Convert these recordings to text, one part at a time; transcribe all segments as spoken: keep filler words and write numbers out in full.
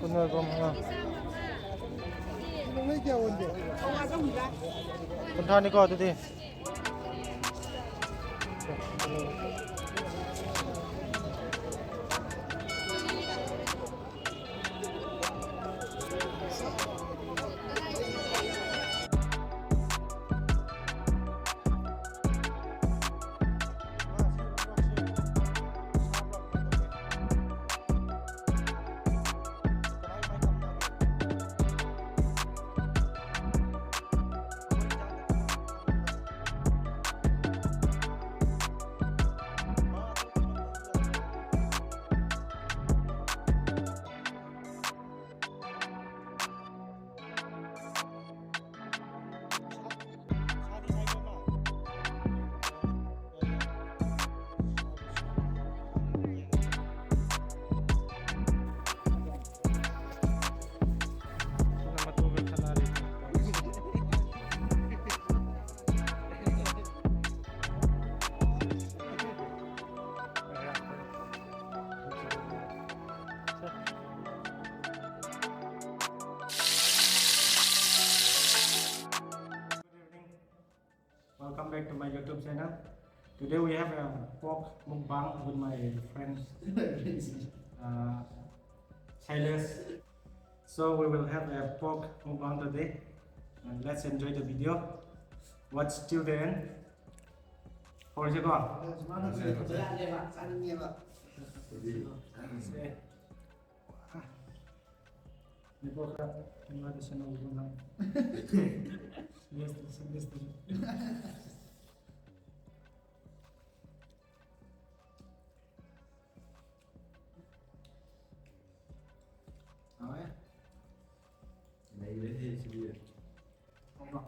Kun noi bam ha. Kun thani ko tu di. Welcome back to my YouTube channel. Today we have a pork mukbang with my friend, uh, Silas. So we will have a pork mukbang today. And let's enjoy the video. Watch till the end. Hor se ko? Ni pork kha, ni la de sana wu na. Yes, yes, yes. Ai. Nei le he si. Hong na.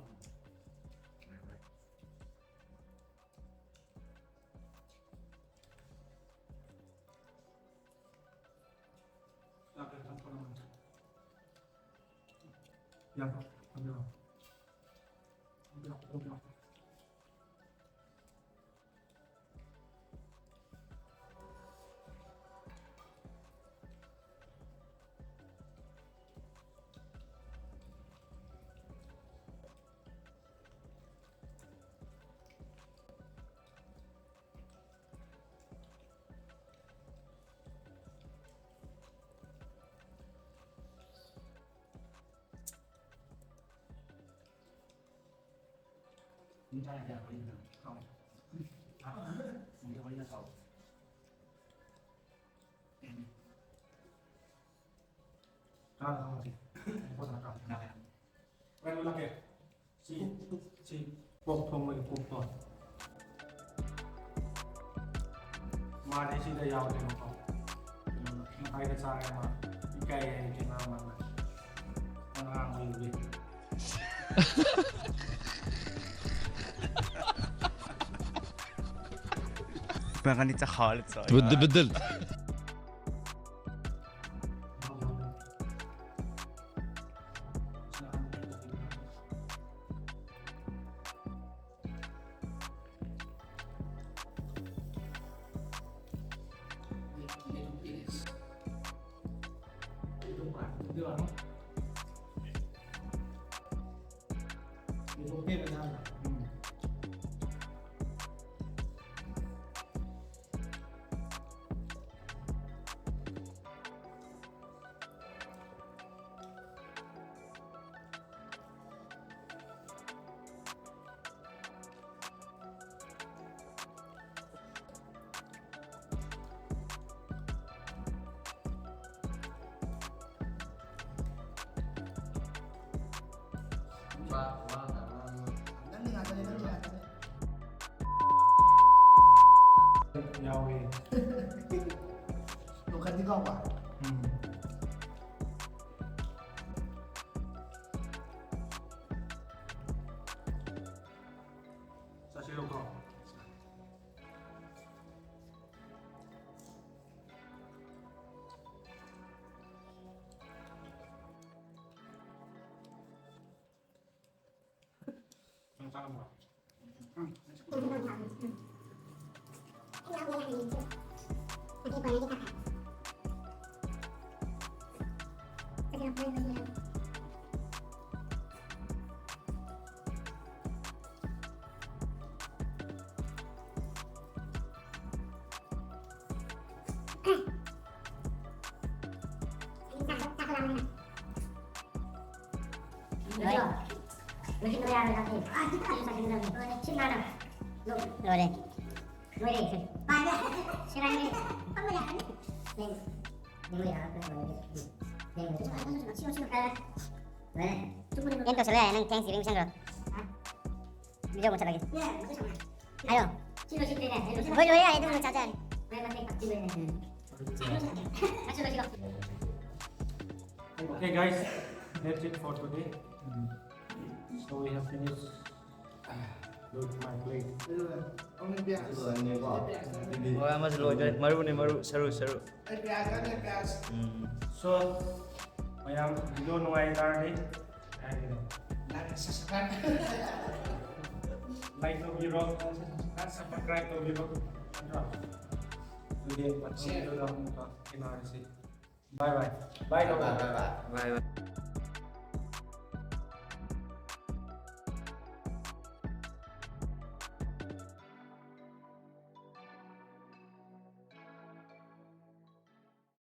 Pork thong mei pork thong. Ma de si da yau de ko. Kai da sa ma. Kai ai ke na ma. Ang ang mei de. Bang ani cha khal cha. Bedel bedel. Yau e. Lu khat di kau ba? Hmm. Sa si lu kau. End tou sa le, nang thanks giving sangro. Video mo sa lagi. Ayo. Lui lui ai, dum cha cha. Okay guys, that's it for today. So we have finished with my plate. Oi, ama se loi kai. Maru ni, maru, saru, saru. So, mayam video nungai tar de. Like, subscribe. Like tou biro, subscribe tou biro. Bye bye. Bye bye. Bye bye.